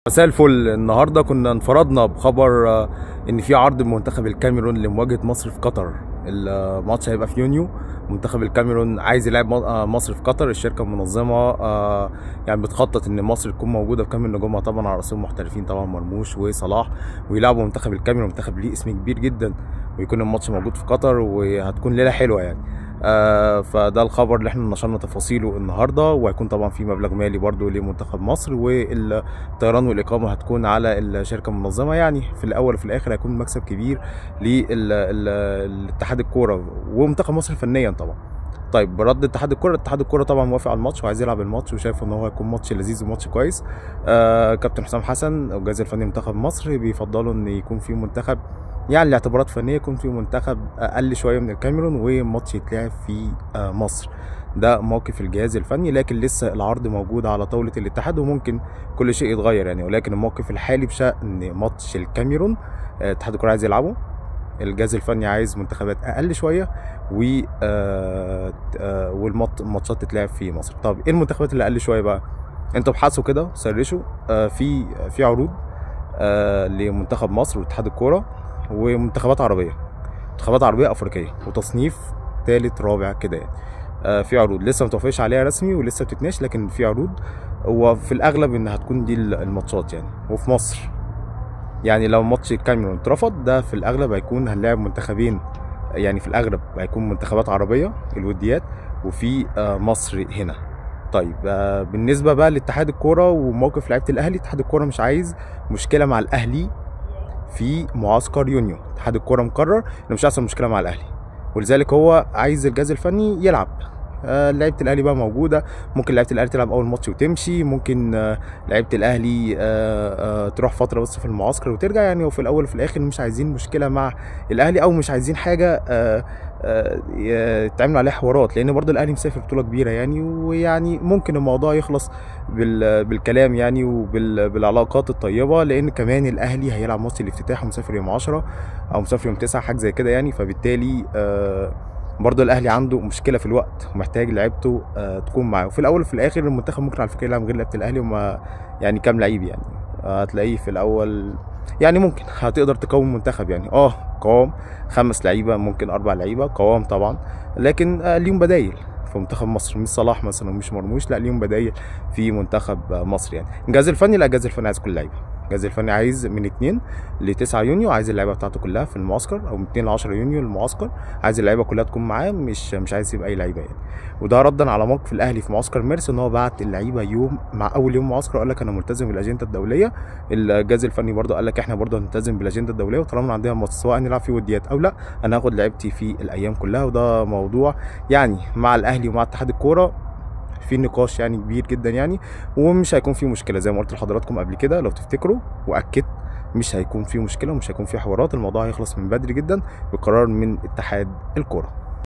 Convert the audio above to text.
مساء الفل. النهارده كنا انفردنا بخبر ان في عرض منتخب الكاميرون لمواجهة مصر في قطر. الماتش هيبقى في يونيو. منتخب الكاميرون عايز يلعب مصر في قطر. الشركة المنظمة يعني بتخطط ان مصر تكون موجودة بكامل نجومها، طبعا على راسهم محترفين طبعا مرموش وصلاح، ويلعبوا منتخب الكاميرون، منتخب ليه اسم كبير جدا، ويكون الماتش موجود في قطر وهتكون ليلة حلوة يعني. فده الخبر اللي احنا نشرنا تفاصيله النهارده، وهيكون طبعا في مبلغ مالي برده لمنتخب مصر، والطيران والاقامة هتكون على الشركة المنظمة. يعني في الاول وفي الاخر هيكون مكسب كبير للاتحاد الكورة ومنتخب مصر فنيا طبعا. طيب برد اتحاد الكورة، اتحاد الكورة طبعا موافق على الماتش وعايز يلعب الماتش، وشايف ان هو هيكون ماتش لذيذ وماتش كويس. كابتن حسام حسن والجهاز الفني لمنتخب مصر بيفضلوا ان يكون في منتخب، يعني لاعتبارات فنية يكون في منتخب اقل شوية من الكاميرون وماتش يتلعب في مصر. ده موقف الجهاز الفني، لكن لسه العرض موجود على طاولة الاتحاد وممكن كل شيء يتغير يعني. ولكن الموقف الحالي بشان ماتش الكاميرون، اتحاد الكورة عايز يلعبه، الجهاز الفني عايز منتخبات اقل شوية، والماتشات تتلعب في مصر. طب ايه المنتخبات اللي اقل شوية بقى؟ انتوا ابحثوا كده، سرشوا، في عروض لمنتخب مصر واتحاد الكورة ومنتخبات عربية، منتخبات عربية افريقية، وتصنيف ثالث رابع كده يعني. في عروض لسه ما توافقش عليها رسمي ولسه بتتناقش، لكن في عروض، وفي الاغلب ان هتكون دي الماتشات يعني. وفي مصر يعني لو ماتش الكاميرون اترفض، ده في الاغلب هيكون هنلاعب منتخبين، يعني في الاغلب هيكون منتخبات عربية الوديات، وفي مصر هنا. طيب بالنسبة بقى لاتحاد الكورة وموقف لعيبة الاهلي، اتحاد الكورة مش عايز مشكلة مع الاهلي في معسكر يونيو. اتحاد الكورة مقرر انه مش هيحصل مشكلة مع الاهلي، ولذلك هو عايز الجهاز الفني يلعب. لعيبة الاهلي بقى موجودة، ممكن لعيبة الاهلي تلعب اول ماتش وتمشي، ممكن لعيبة الاهلي تروح فترة بس في المعسكر وترجع يعني. وفي الاول وفي الاخر مش عايزين مشكلة مع الاهلي، او مش عايزين حاجة يتعمل عليها حوارات، لان برضه الاهلي مسافر بطوله كبيرة يعني، ويعني ممكن الموضوع يخلص بالكلام يعني وبالعلاقات الطيبة، لان كمان الاهلي هيلعب ماتش الافتتاح ومسافر يوم 10 او مسافر يوم 9 حاجة زي كده يعني. فبالتالي برضه الاهلي عنده مشكلة في الوقت ومحتاج لعيبته تكون معاه. وفي الاول وفي الاخر المنتخب ممكن على فكرة يلعب غير لعيبة الاهلي، وما يعني كام لعيب يعني هتلاقيه في الاول يعني، ممكن هتقدر تقوم منتخب يعني، قوام 5 لعيبة، ممكن 4 لعيبة قوام طبعا، لكن ليهم بدايل في منتخب مصر، مش صلاح مثلا ومش مرموش، لا ليهم بدايل في منتخب مصر يعني. الجهاز الفني، لا الجهاز الفني عايز كل لعيبة، الجهاز الفني عايز من 2 ل 9 يونيو، عايز اللعيبة بتاعته كلها في المعسكر، او من 2 ل 10 يونيو المعسكر، عايز اللعيبة كلها تكون معاه، مش عايز يسيب اي لعيبة يعني. وده ردا على موقف الاهلي في معسكر مارس، ان هو بعت اللعيبة يوم مع اول يوم معسكر، قال لك انا ملتزم بالاجنده الدولية. الجهاز الفني برده قال لك احنا برده هنلتزم بالاجنده الدولية، وطالما عندنا ماتش سواء نلعب فيه وديات او لا، انا هاخد لعيبتي في الايام كلها. وده موضوع يعني مع الاهلي ومع اتحاد الكورة في نقاش يعني كبير جدا يعني، ومش هيكون في مشكلة زي ما قلت لحضراتكم قبل كده لو تفتكروا، واكدت مش هيكون في مشكلة ومش هيكون في حوارات، الموضوع هيخلص من بدري جدا بقرار من اتحاد الكورة.